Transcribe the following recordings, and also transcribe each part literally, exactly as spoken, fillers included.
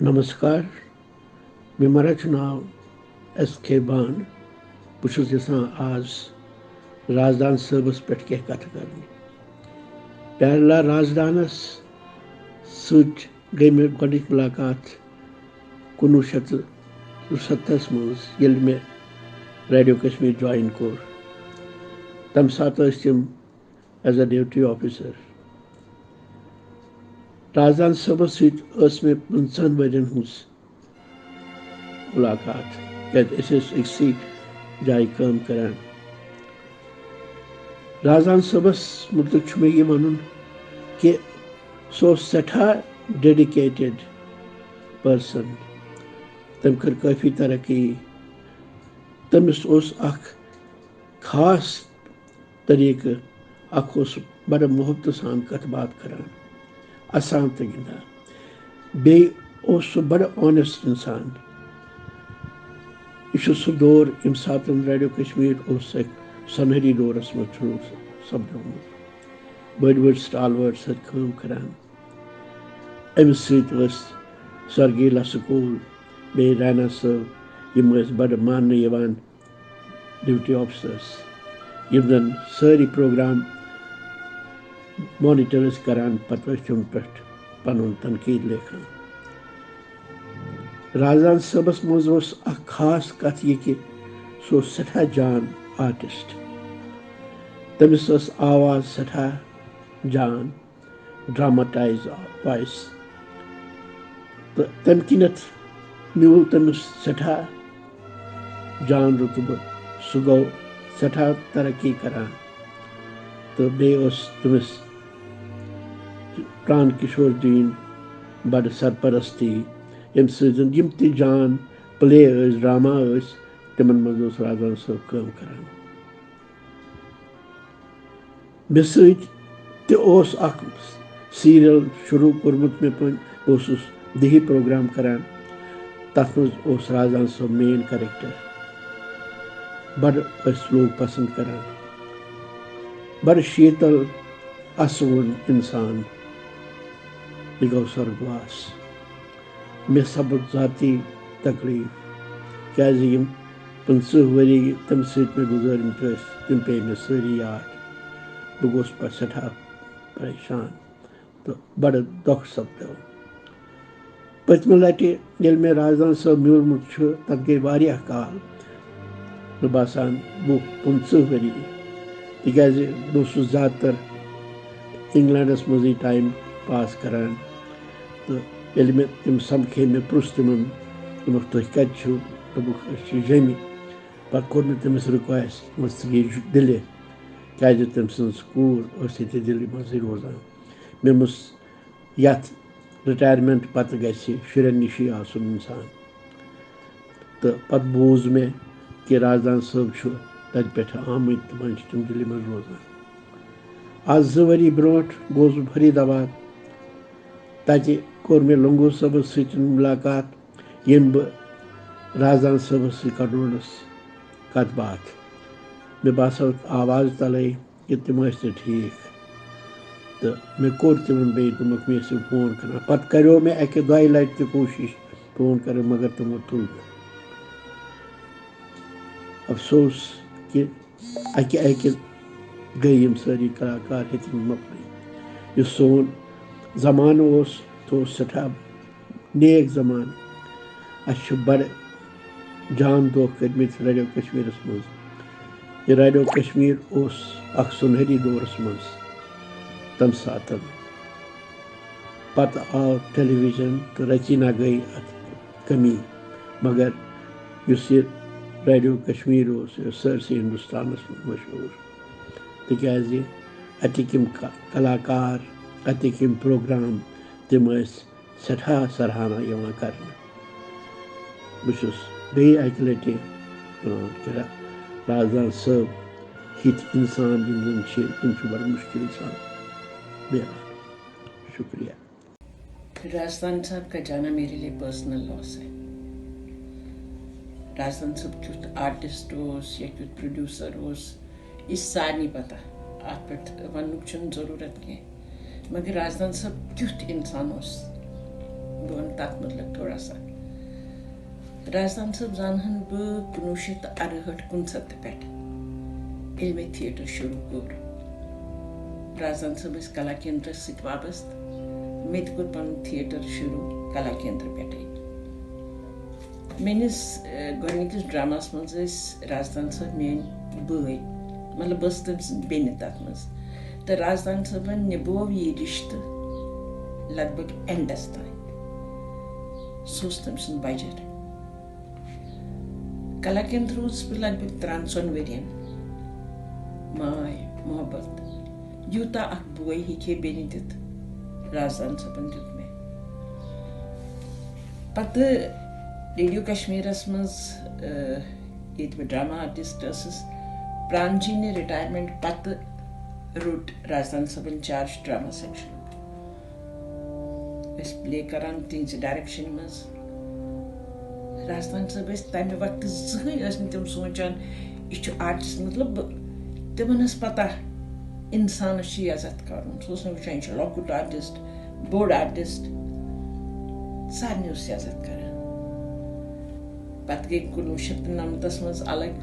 نمسکار، مےٚ مہراہ چھُ ناو ایس کے بانڈ۔ بہٕ چھُس یژھان آز رازدان صٲبس پٮ۪ٹھ کینٛہہ کتھٕ کرنہِ۔ پیارلا رازدانس سۭتۍ گٔے مےٚ گۄڈٕنِچ مُلاقات کُنوُہ شیٚتھ تہٕ ژُسَتتھَس منٛز، ییٚلہِ مےٚ ریڈیو کشمیر جوائن کوٚر۔ تَمہِ ساتہٕ ٲسۍ تِم as a duty officer. Razdan صٲبس سۭتۍ ٲس مےٚ پٕنٛژٕہن ؤرین ہٕنٛز مُلاقات، کیازِ أسۍ ٲسۍ أکسٕے جایہِ کٲم کران۔ رازدان صٲبس مُتعلق چھُ مےٚ یہِ وَنُن کہِ سُہ اوس سٮ۪ٹھاہ ڈیڈیکیٹڈ پٔرسن۔ تٔمۍ کٔر کٲفی ترقی۔ تٔمِس اوس اکھ خاص طریٖقہٕ، اکھ اوس بڑٕ محبتہٕ سان کتھ باتھ کران، اسان تہٕ گِنٛدان۔ بیٚیہِ اوس سُہ بڑٕ آنیسٹ انسان۔ یہِ چھُ سُہ دور، ییٚمہِ ساتہٕ ریڈیو کشمیر اوس اکھ سۄنہری دورس منٛز شروٗع سپدیومُت۔ بٔڑۍ بٔڑۍ سٹالورٹ ٲسۍ کٲم کران۔ أمِس سۭتۍ ٲسۍ سرگیلا سکول، بیٚیہِ رینا صٲب، یِم ٲسۍ بڑٕ ماننہٕ یِوان ڈیوٹی آفیسرس، یِم زن سٲری پروگرام مانیٹر ٲسۍ کران، پتہٕ ٲسۍ تِمن پٮ۪ٹھ پنُن تنقید لیکھان۔ رازدان صٲبس منٛز اوس اکھ خاص کتھ یہِ کہِ سُہ اوس سٮ۪ٹھاہ جان آرٹسٹ۔ تٔمِس ٲس آواز سٮ۪ٹھاہ جان، ڈراماٹایز وایس۔ تہٕ تَمہِ کِنٮ۪تھ میوٗل تٔمِس سٮ۪ٹھاہ جان رُتبہٕ۔ سُہ گوٚو سٮ۪ٹھاہ ترقی کران۔ تہٕ بیٚیہِ اوس تٔمِس پران کشور دِنۍ بڑٕ سرپرستی، ییٚمہِ سۭتۍ زن یِم تہِ جان پلے ٲسۍ، ڈراما ٲسۍ، تِمن منٛز اوس رازدان صٲب کٲم کران۔ مےٚ سۭتۍ تہِ اوس اکھ سیریل شروٗع کوٚرمُت مےٚ پنُن، بہٕ اوسُس دِہی پروگرام کران، تتھ منٛز اوس رازدان صٲب مین کریکٹر۔ بڑٕ ٲسۍ لوٗکھ پسند کران، بڑٕ شیٖتل اسوُن انسان۔ یہِ گوٚو سرگواس۔ مےٚ سپُد ذاتی تکلیف، کیازِ یِم پٕنٛژٕہ ؤری تٔمۍ سۭتۍ مےٚ گُزٲرمٕتۍ ٲسۍ، تِم پیٚیہِ مےٚ سٲری یاد۔ بہٕ گوٚوُس پتہٕ سٮ۪ٹھاہ پریشان تہٕ بڑٕ دۄکھ سپدیو۔ پٔتمہِ لٹہِ ییٚلہِ مےٚ رازدان صٲب میوٗلمُت چھُ، تتھ گٔے واریاہ کال، مےٚ باسان وُہ پٕنٛژٕہ ؤری، تِکیازِ بہٕ اوسُس زیادٕ تر انگلینڈس منٛزٕے ٹایم پاس کران۔ تہٕ ییٚلہِ مےٚ تِم سمکھے، مےٚ پرُژھ تِمن، دوٚپُکھ، "تُہۍ کتہِ چھِو؟" دوٚپُکھ، "أسۍ چھِ جیٚمہِ۔" پتہٕ کوٚر مےٚ تٔمِس رِکویسٹ، دوٚپمَس، "ژٕ گٔیے دِلہِ، کیازِ تٔمۍ سٕنٛز کوٗر ٲس ییٚتہِ دِلہِ منٛزٕے روزان؟" مےٚ دوٚپمَس، یَتھ رِٹایَرمٮ۪نٛٹ پتہٕ گژھِ شُرٮ۪ن نِشی آسُن اِنسان۔ تہٕ پتہٕ بوٗز مےٚ کہِ رازدان صٲب چھُ تَتہِ پٮ۪ٹھٕ آمٕتۍ تہٕ وۄنۍ چھِ تِم دِلہِ منٛز روزان۔ آز زٕ ؤری برونٛٹھ گوس بہٕ فرید آباد۔ تَتہِ کوٚر مےٚ لنگور صٲبَس سۭتۍ مُلاقات، ییٚمۍ بہٕ رازدان صٲبَس سۭتۍ کَرنوونَس کَتھ باتھ۔ مےٚ باسیو آواز تَلَے کہِ تِم ٲسۍ نہٕ ٹھیٖک۔ تہٕ مےٚ کوٚر تِمَن بیٚیہِ، دوٚپمَکھ، "مےٚ ٲسِو فون کَران۔" پَتہٕ کَریو مےٚ اَکہِ دۄیہِ لَٹہِ تہِ کوٗشِش فون کَرٕنۍ، مگر تِمو تُل نہٕ۔ افسوس کہِ اَکہِ اَکہِ گٔے یِم سٲری کلاکار ہیٚتِنۍ مۄکلٕنۍ۔ یُس سون زمانہٕ اوس، سُہ اوس سٮ۪ٹھاہ نیک زمانہٕ۔ اَسہِ چھِ بَڑٕ جان دۄہ کٔرمٕتۍ ریڈیو کشمیٖرَس منٛز۔ یہِ ریڈیو کشمیٖر اوس اَکھ سُنہری دورَس منٛز تَمہِ ساتہٕ۔ پَتہٕ آو ٹیلی ویژن تہٕ رژی نہ گٔے اَتھ کمی، مگر یُس یہِ ریڈیو کشمیٖر اوس، یہِ اوس سٲرسٕے ہندوستانَس منٛز مشہوٗر، تِکیٛازِ اَتِکۍ یِم ک-، کلاکار، اَتِکۍ یِم پروگرام، تِم ٲسۍ سٮ۪ٹھاہ سراہنا یِوان کرنہٕ۔ بہٕ چھُس بیٚیہِ اَکہِ لَٹہِ وَنان کہِ را-، رازدان صٲب ہِتھۍ اِنسان یِم زَن چھِ، تِم چھِ بَڑٕ مُشکِل سان میلان۔ شُکریہ۔ رازدان صاحب کا جانا میرے لیے پرسنل لاس ہے۔ رازدان صٲب کیُتھ آرٹسٹ اوس یا کیُتھ پروڈیوسر اوس، یہِ چھِ سارنٕے پتہ، اَتھ پٮ۪ٹھ وَننُک چھُنہٕ ضروٗرت کینٛہہ۔ مگر رازدان صٲب کیُتھ اِنسان اوس، بہٕ وَنہٕ تَتھ مُتعلِق تھوڑا سا۔ رازدان صٲب زانہَن بہٕ کُنوُہ شیٚتھ تہٕ اَرہٲٹھ کُنسَتتھ پٮ۪ٹھ، ییٚلہِ مےٚ تھیٹر شروٗع کوٚر۔ رازدان صٲب ٲسۍ کلا کیندرَس سۭتۍ وابستہٕ۔ مےٚ تہِ کوٚر پَنُن تھیٹر شروٗع کلا کیندر پٮ۪ٹھَے۔ میٲنِس، ٲ، گۄڈٕنِکِس ڈراماہَس منٛز ٲسۍ رازدان صٲب میٲنۍ بٲے، مطلب، بہٕ ٲسٕس تٔمۍ سٕنٛز بیٚنہِ تَتھ منٛز۔ تہٕ رازدان صٲبَن نِبوو یہِ رِشتہٕ لگ بگ اینڈَس تام۔ سُہ اوس تٔمۍ سُنٛد بجٹ۔ کلا کیندر روٗزٕس بہٕ لگ بگ ترٛٮ۪ن ژۄن ؤرین۔ ماے محبت، یوٗتاہ اکھ بوے ہیٚکہِ ہے بیٚنہِ دِتھ، رازدان صٲبن دیُت مےٚ۔ پتہٕ ریڈیو کشمیرس منٛز، ٲ، ییٚتہِ بہٕ ڈرامہ آرٹسٹ ٲسٕس، پران جی نہِ رِٹایرمنٹ پتہٕ روٚٹ رازدان صٲبن چارج ڈرامہ سیکشنُک۔ ٲسۍ پلے کران تِہنٛزِ ڈایریکشن منٛز۔ رازدان صٲب ٲسۍ تمہِ وقتہٕ زٕہٕنۍ ٲسۍ نہٕ تِم سونٛچان، یہِ چھُ آرٹسٹ، مطلب، تِمن ٲس پتہ انسانس چھُ یہِ عزت کرُن۔ سُہ اوس نہٕ وٕچھان، یہِ چھُ لۄکُٹ آرٹسٹ، بوٚڑ آرٹسٹ، سارنٕے اوس یہِ عزت کران۔ پتہٕ گٔے کُنوُہ شیٚتھ تہٕ نَمتَس منٛز الگ،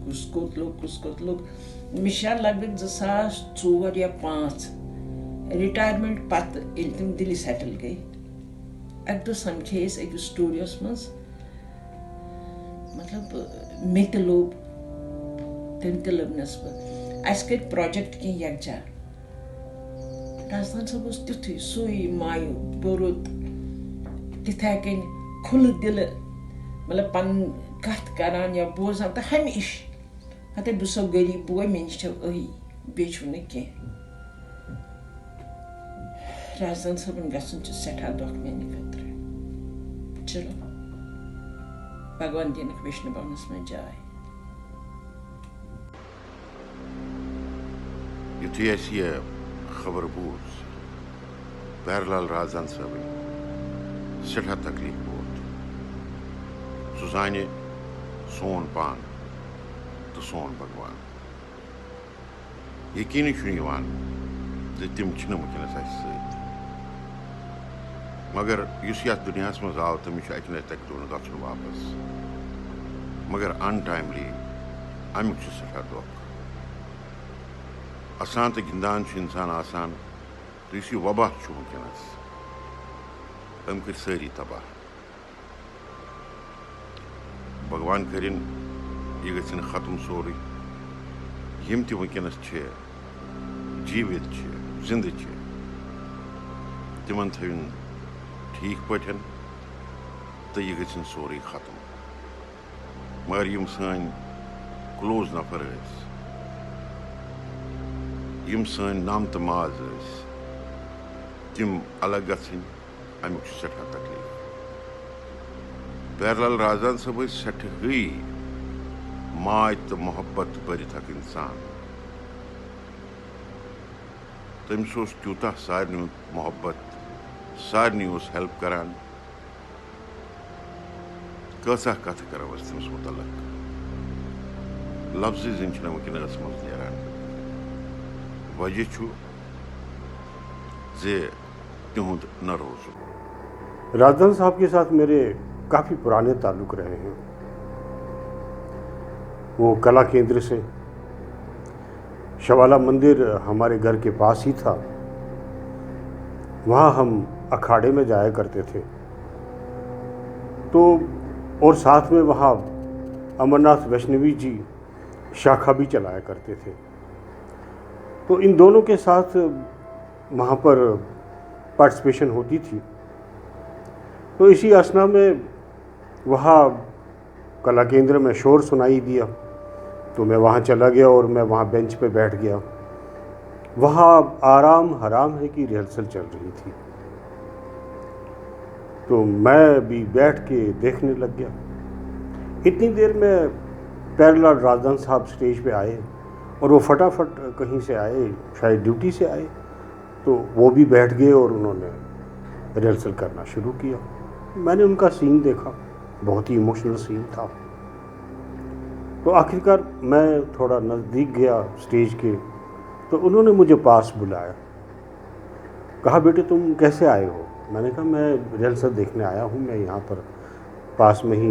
کُس کوٚت لوٚگ، کُس کوٚت لوٚگ۔ مےٚ چھا لگ بگ زٕ ساس ژور یا پانٛژھ، رِٹایرمنٹ پتہٕ ییٚلہِ تِم دِلہِ سیٹل گٔے، اَکہِ دۄہ سَمکھے أسۍ أکِس سٹوڈیوَس منٛز، مطلب، مےٚ تہِ لوٚب، تٔمۍ تہِ لٔبنَس بہٕ۔ اَسہِ کٔرۍ پروجیکٹ کینٛہہ یکجا۔ رازدان صٲب اوس تیُتھُے، سُے مایوٗب، بوٚرُت، تِتھَے کٔنۍ کھُلہٕ دِلہٕ، مطلب، پَنٕنۍ کَتھ کَران یا بوزان تہٕ ہمیشہٕ ہتے بہٕ سو غریٖب بوے، مےٚ نِش چھو أہی، بیٚیہِ چھُو نہٕ کینٛہہ۔ رازدان صٲبُن گژھُن چھُ سٮ۪ٹھاہ دۄکھ میٛانہِ خٲطرٕ۔ چلو، بھگوان دِنکھ ویشنو بھونس منٛز جاے۔ یُتھُے اَسہِ یہِ خبر بوٗز، پیارلال رازدان صٲبٕنۍ سٮ۪ٹھاہ تکلیٖف ووت۔ سُہ زانہِ سون پان تہٕ سون بھگوان۔ یقینٕے چھُنہٕ یِوان زِ تِم چھِنہٕ وٕنکیٚنَس اَسہِ سۭتۍ۔ مگر یُس یَتھ دُنیاہَس منٛز آو، تٔمِس چھُ اَکہِ لَٹہِ تَکہِ دۄہَن گژھُن واپَس۔ مگر untimely، اَمیُک چھُ سٮ۪ٹھاہ دۄکھ۔ اَسان تہٕ گِنٛدان چھُ اِنسان آسان، تہٕ یُس یہِ وبا چھُ وٕنکیٚنَس، أمۍ کٔرۍ سٲری تباہ۔ بھگوان کٔرِن یہِ گٔژھِن ختم سورُے۔ یِم تہِ وٕنکیٚنَس چھِ، جیٖوِت چھِ، زِندٕ چھِ، تِمَن تھٲوِن ٹھیٖک پٲٹھۍ تہٕ یہِ گٔژھِن سورُے ختم۔ مگر یِم سٲنۍ کلوز نفر ٲسۍ، یِم سٲنۍ نَم تہٕ ماز ٲسۍ، تِم الگ گژھٕنۍ، اَمیُک چھُ سٮ۪ٹھاہ تکلیٖف۔ پیارلال رازدان صٲب ٲسۍ سٮ۪ٹھاہٕے ماے تہٕ محبت بٔرِتھ اکھ اِنسان۔ تٔمِس اوس تیوٗتاہ سارنٕے ہُنٛد محبت، سارنٕے اوس ہیلپ کران۔ کۭژاہ کتھٕ کرو أسۍ تٔمِس مُتعلق، لفظٕے زِنۍ چھِنہٕ وٕنکیٚنَس منٛز نیران۔ وجہ چھُ زِ تِہُنٛد نہ روزُن۔ राजदान साहब के साथ मेरे काफ़ी पुराने ताल्लुक रहे हैं। वो कला केंद्र से, शवाला मंदिर हमारे घर के पास ही था, वहाँ हम अखाड़े में जाया करते थे। तो और साथ में वहाँ अमरनाथ वैष्णवी जी शाखा भी चलाया करते थे। तो इन दोनों के साथ वहाँ पर पार्टिसिपेशन होती थी। तो इसी असना में वहाँ कला केंद्र में शोर सुनाई दिया, तो मैं वहाँ चला गया और मैं वहाँ बेंच पे बैठ गया। वहाँ आराम हराम है कि रिहर्सल चल रही थी, तो मैं भी बैठ के देखने लग गया। इतनी देर में प्यारेलाल राजदान साहब स्टेज पे आए और वो फटाफट कहीं से आए, शायद ड्यूटी से आए, तो वो भी बैठ गए और उन्होंने रिहर्सल करना शुरू किया। मैंने उनका सीन देखा, बहुत ही इमोशनल सीन था। तो आखिरकार मैं थोड़ा नज़दीक गया स्टेज के, तो उन्होंने मुझे पास बुलाया, कहा, बेटे, तुम कैसे आए हो? मैंने कहा, मैं रिहर्सल देखने आया हूँ, मैं यहाँ पर पास में ही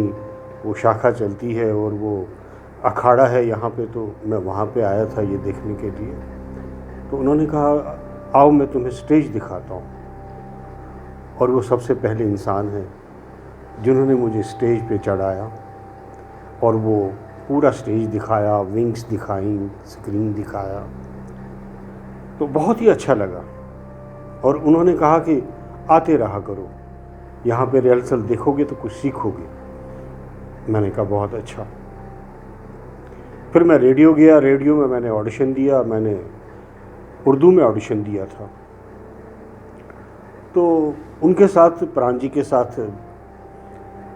वो शाखा चलती है और वो अखाड़ा है यहाँ पे, तो मैं वहाँ पे आया था ये देखने के लिए। तो उन्होंने कहा, आओ, मैं तुम्हें स्टेज दिखाता हूँ। और वो सबसे पहले इंसान है जिन्होंने मुझे स्टेज पे चढ़ाया और वो पूरा स्टेज दिखाया, विंग्स दिखाई, स्क्रीन दिखाया, तो बहुत ही अच्छा लगा। और उन्होंने कहा कि आते रहा करो, यहाँ पे रिहर्सल देखोगे तो कुछ सीखोगे। मैंने कहा, बहुत अच्छा। फिर मैं रेडियो गया, रेडियो में मैंने ऑडिशन दिया, मैंने उर्दू में ऑडिशन दिया था। तो उनके साथ, प्राण जी के साथ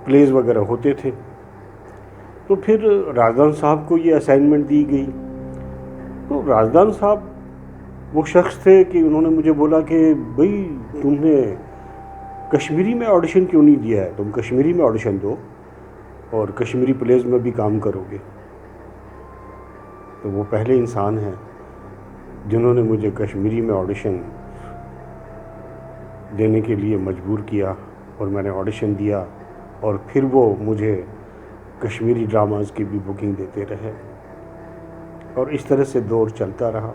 प्लेज वगैरह होते थे। तो फिर राजदान साहब को ये असाइनमेंट दी गई। तो राजदान साहब वो शख्स थे कि उन्होंने मुझे बोला कि भाई, तुमने कश्मीरी में ऑडिशन क्यों नहीं दिया है, तुम कश्मीरी में ऑडिशन दो और कश्मीरी प्लेज में भी काम करोगे। तो वो पहले इंसान हैं जिन्होंने मुझे कश्मीरी में ऑडिशन देने के लिए मजबूर किया और मैंने ऑडिशन दिया और फिर वो मुझे कश्मीरी ड्रामाज की भी बुकिंग देते रहे और इस तरह से दौर चलता रहा।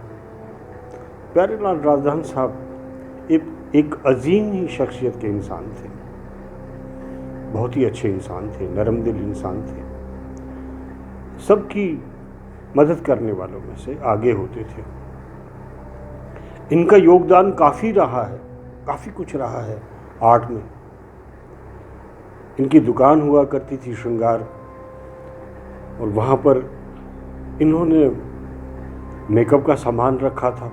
प्यारेलाल राजदान साहब एक, एक अजीम ही शख्सियत के इंसान थे, बहुत ही अच्छे इंसान थे, नरम दिल इंसान थे, सबकी मदद करने वालों में से आगे होते थे। इनका योगदान काफ़ी रहा है, काफ़ी कुछ रहा है आर्ट में। इनकी दुकान हुआ करती थी श्रृंगार, और वहाँ पर इन्होंने मेकअप का सामान रखा था,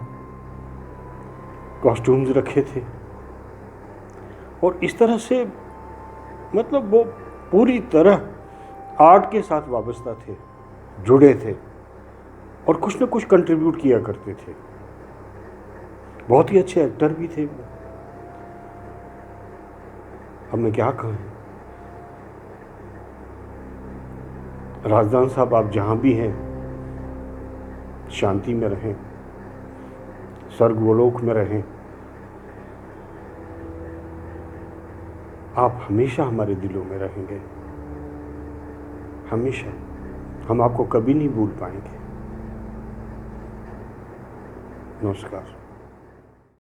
कॉस्ट्यूम्स रखे थे, और इस तरह से, मतलब, वो पूरी तरह आर्ट के साथ वाबस्ता थे, जुड़े थे और कुछ ना कुछ कंट्रीब्यूट किया करते थे। बहुत ही अच्छे एक्टर भी थे वो। अब मैं क्या कहूँ, राजदान साहब, आप जहाँ भी हैं, शांति में रहें, स्वर्ग गोलोक में रहें। आप हमेशा हमारे दिलों में रहेंगे, हमेशा। हम आपको कभी नहीं भूल पाएंगे। नमस्कार।